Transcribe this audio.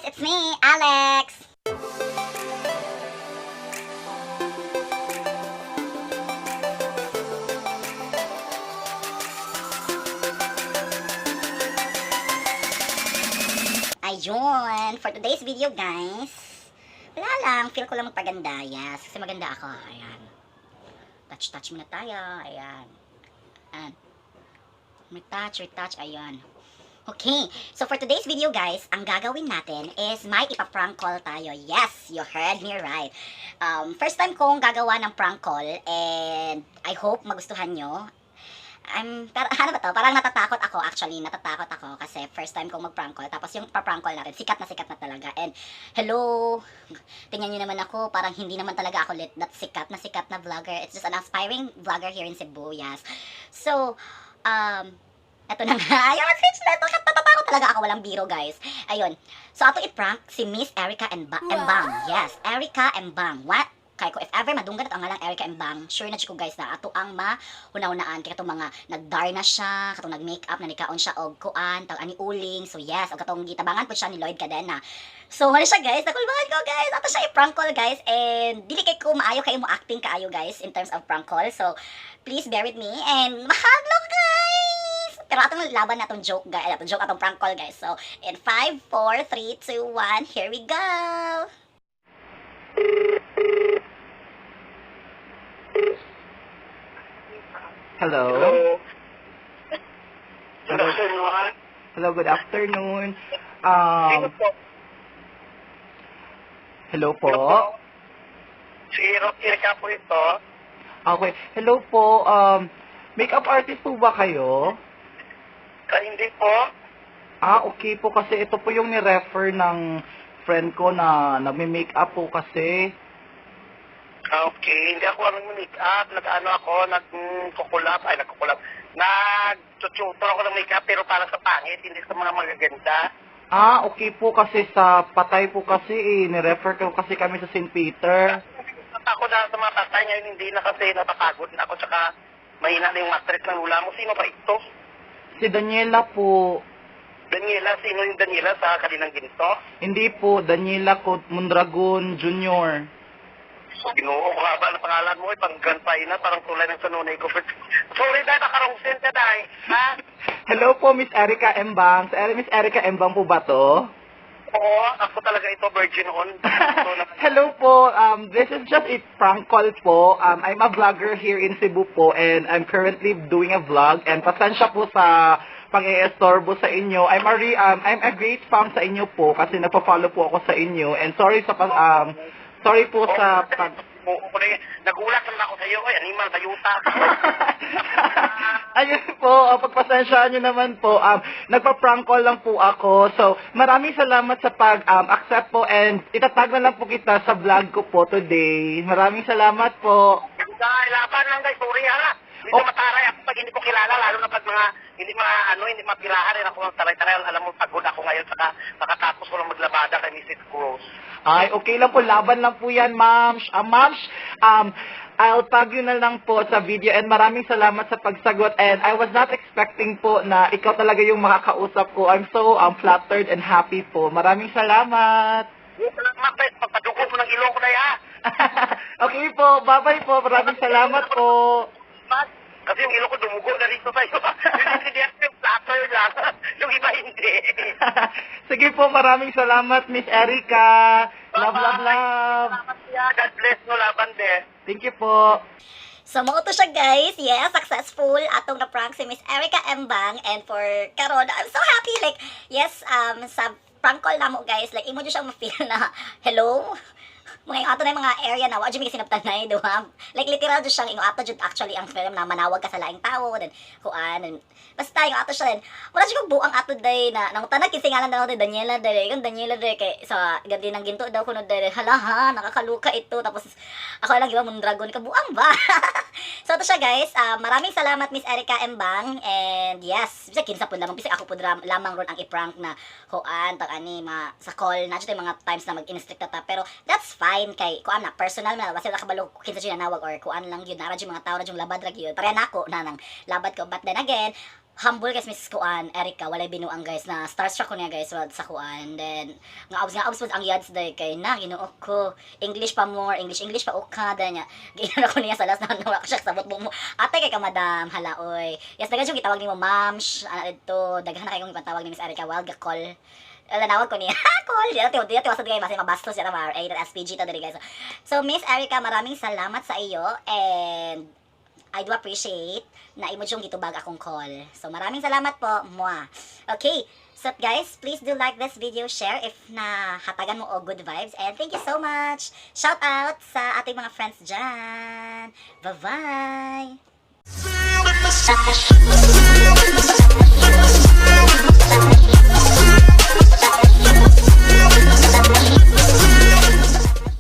It's me, Alex! Ayun, for today's video, guys, wala lang, feel ko lang magpaganda. Yes, kasi maganda ako. Ayan. Touch-touch muna tayo. Ayan. Ayan. May touch, may touch. Ayan. Okay, so for today's video, guys, ang gagawin natin is may ipa-prank call tayo. Yes, you heard me right. First time kong gagawa ng prank call and I hope magustuhan nyo. Ano ba to? Parang natatakot ako actually. Natatakot ako kasi first time kong mag-prank call. Tapos yung pa-prank call natin, sikat na talaga. And hello, tingnan nyo naman ako, parang hindi naman talaga ako lit, that sikat na vlogger. It's just an aspiring vlogger here in Cebu, yes. So, eto na nga. Ayun, speechless. Natatakot talaga ako. Walang biro, guys. Ayun. So, ato i-prank si Miss Erica Embang. Yes, Erica Embang. What? Kay ko, if ever madunggan at ang ngalang Erica Embang, sure na jud ko, guys, na ato ang mahuna-hunaan kay katong mga nagdar na siya, katong nag-makeup na nikaon siya og kuan, tag ani uling. So yes, og katong gitabangan po siya ni Lloyd Cadena. So wala siya, guys, nakulbahan ko, guys. Ato siya i-prank call, guys, and dili kay ko maayo kay mo acting kaayo, guys, in terms of prank call. So please bear with me and mahadlok, guys. Pero atong laban na atong joke, guys, atong joke, atong prank call, guys. So in 5 4 3 2 1, here we go. Hello. Hello. Good Hello. afternoon. Hello, good afternoon. Sino po? Hello po. Sino po? Si Erika po ito. Okay. Hello po. Makeup artist po ba kayo? Ka, hindi po. Ah, okay po kasi ito po yung ni-refer ng friend ko na nagme-makeup po kasi. Ah, okay. Hindi ako ang make-up. Nag-ano ako, nagkukulap. Ay, nagkukulap. Nag-tutor ako ng make-up pero para sa pangit, hindi sa mga magaganda. Ah, okay po kasi sa patay po kasi eh. Ni-refer ko kasi kami sa St. Peter. Ako na sa mga patay ngayon, hindi na kasi napapagod na ako tsaka mahina na yung mattress ng lula mo. Sino ba ito? Si Daniela po. Daniela, sino yung Daniela sa kaninang ginto? Hindi po, Daniela Mondragon Jr. Ginoo ko haba ng pangalan mo, eh, pang grand final, parang tulay ng sanunay ko. Sorry, dahil nakarongsen ka, dahil. Ha? Hello po, Miss Erica Embang. Miss Erica Embang po ba to? Oo, ako talaga ito, virgin noon. So, Hello po. This is just a prank call po. I'm a vlogger here in Cebu po and I'm currently doing a vlog and pasensya po sa pang-iestorbo sa inyo. I'm a great fan sa inyo po kasi nagpo-follow po ako sa inyo and sorry po sa pag Oo, ko na yun. Nagulat naman ako sa iyo, ay, animal, bayuta. Ayun po, pagpasensyaan nyo naman po. Nagpa-prank call lang po ako. So, maraming salamat sa pag-accept po and itatag na lang po kita sa vlog ko po today. Maraming salamat po. Dahil laban lang, guys, sorry ha. Hindi Oh. oh. mataray ako pag hindi ko kilala, lalo na pag mga, hindi mga, ano, hindi mapirahan rin ako ng taray-taray. Alam mo, pagod ako ngayon, saka nakatapos ko lang maglabada kay Mrs. Cruz. Ay, okay lang po. Laban lang po yan, ma'am. Ma'am, I'll tag you na lang po sa video and maraming salamat sa pagsagot. And I was not expecting po na ikaw talaga yung makakausap ko. I'm so flattered and happy po. Maraming salamat. Salamat, guys. Pagpadugo mo ng ilong ko na, ha. Okay po, bye-bye po. Maraming salamat po. Mas, kasi yung ilong ko dumugo na rito sa'yo. Yung hindi yung flatter lang. Yung iba hindi. Sige po, maraming salamat, Miss Erica. Love, love, love. Salamat siya. God bless no laban din. Thank you po. So, mao to siya, guys. Yes, successful atong na-prank si Miss Erica Embang. And for karon, I'm so happy. Like, yes, sa prank call namo, guys, like, imo jud siyang ma-feel na, hello? Mga yung ato na yung mga area na, wa jud mi sinabtanay, di ba? Like, literal jud siyang, yung ato jud actually ang film na manawag ka sa laing tao, then, kuan, and, basta, yung ato siya, then, wala jud kong buang ato day na, nangutana, kinsingalan na ako, Daniela, day, yung Daniela, day, kay, sa, ganti ng ginto daw, kuno, day, hala ha, nakakaluka ito, tapos, ako lang, giba, Mondragon, kabuang ba? So ito siya, guys. Ah, maraming salamat, Miss Erica Embang. And yes, bisa kinsa po lamang bisag ako po lamang ron ang i-prank na kuan tag ani ma sa call na jud mga times na mag-instrict ta pero that's fine kay kuan na personal na basta nakabalo kinsa siya nanawag or kuan lang yun nara jud mga tao ra jud labad ra gyud pareha nako na nang labad ko. But then again, Humble guys, Miss Kuan, Erica, walay binuang, guys, na starstruck ko niya, guys, sa kuan. Then nga abs nga abs ang yads day kay na Ginoo ko. English pa more, English English pa uka day niya. Giingon ako niya sa last na wala ko siya sabot mo. Atay kay ka, madam, hala oy. Yes, daghan siyang gitawag nimo ma'am, ana dito, daghan na kay kong ipantawag ni Miss Erica Wild ga call. Wala nawag ko niya. Call. Di natin wasad guys, basta mabastos siya na rated SPG to diri, guys. So Miss Erica, maraming salamat sa iyo and I do appreciate na imo yung gitubag akong call. So maraming salamat po, moi. Okay, so guys, please do like this video, share if na hatagan mo og good vibes, and thank you so much. Shout out sa ating mga friends dyan. Bye-bye!